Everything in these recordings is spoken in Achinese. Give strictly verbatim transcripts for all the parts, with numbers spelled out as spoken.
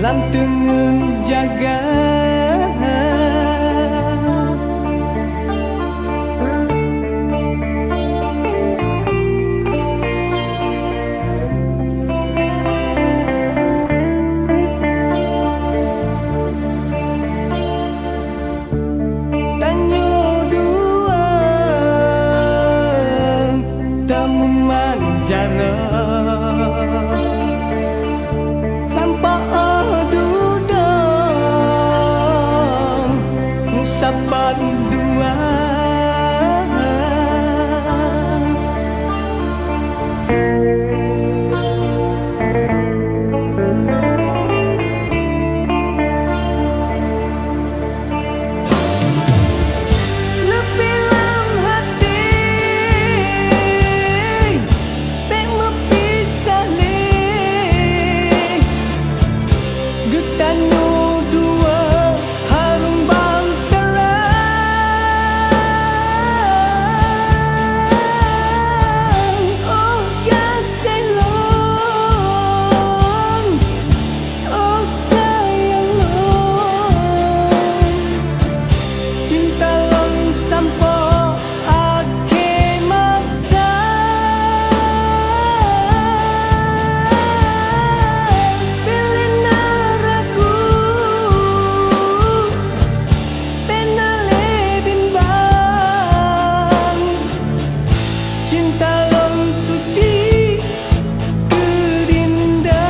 Teungeut jaga. Tanyoe dua tamumat jaroe, sampoe óh dudoe meusapat dua. Leupie lam até, bék meupisah lé. Geutanyoe dua hareuem bahtera. Oh gaséh lôn, oh sayang lôn, cinta lôn sampoe akhé masa. Bék lé na ragu, bék na lé bimbang. Cinta lôn suci keu dinda.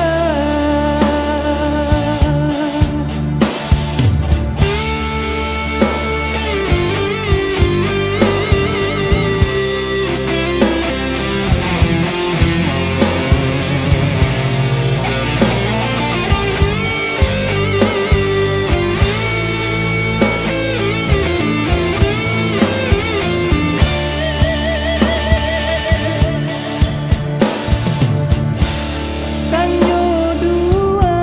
Tanyoe dua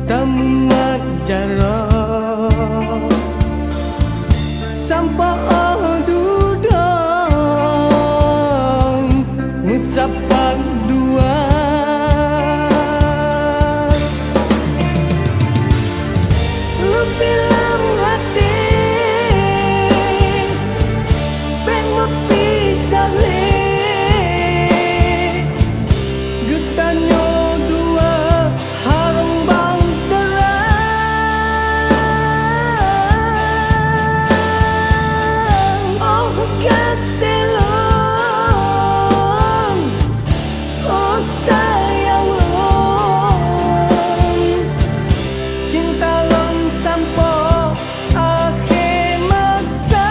tamumat jaroe, sampoe óh dudoe meusapat dua. Leupie lam até, bék meupisah lé. Geutanyoe dua hareuem bahtera. Oh gaséh lôn, oh sayang lôn, cinta lôn sampoe akhé masa.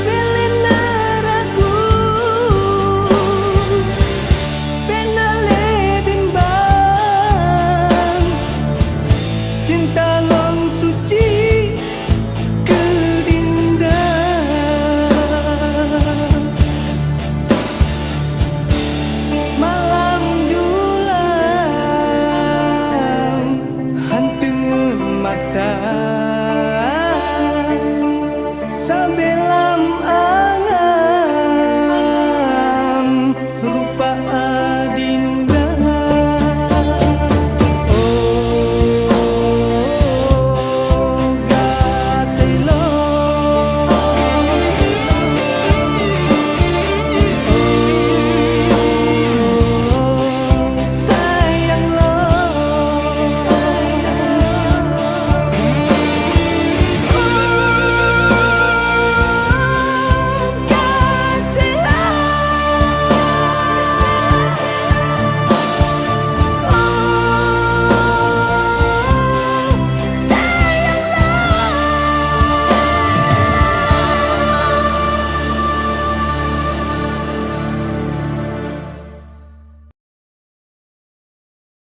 Bék lé na ragu, bék na lé bimbang. Cinta lôn suci keu dinda. Malam julang han teungeut mata, sabé lam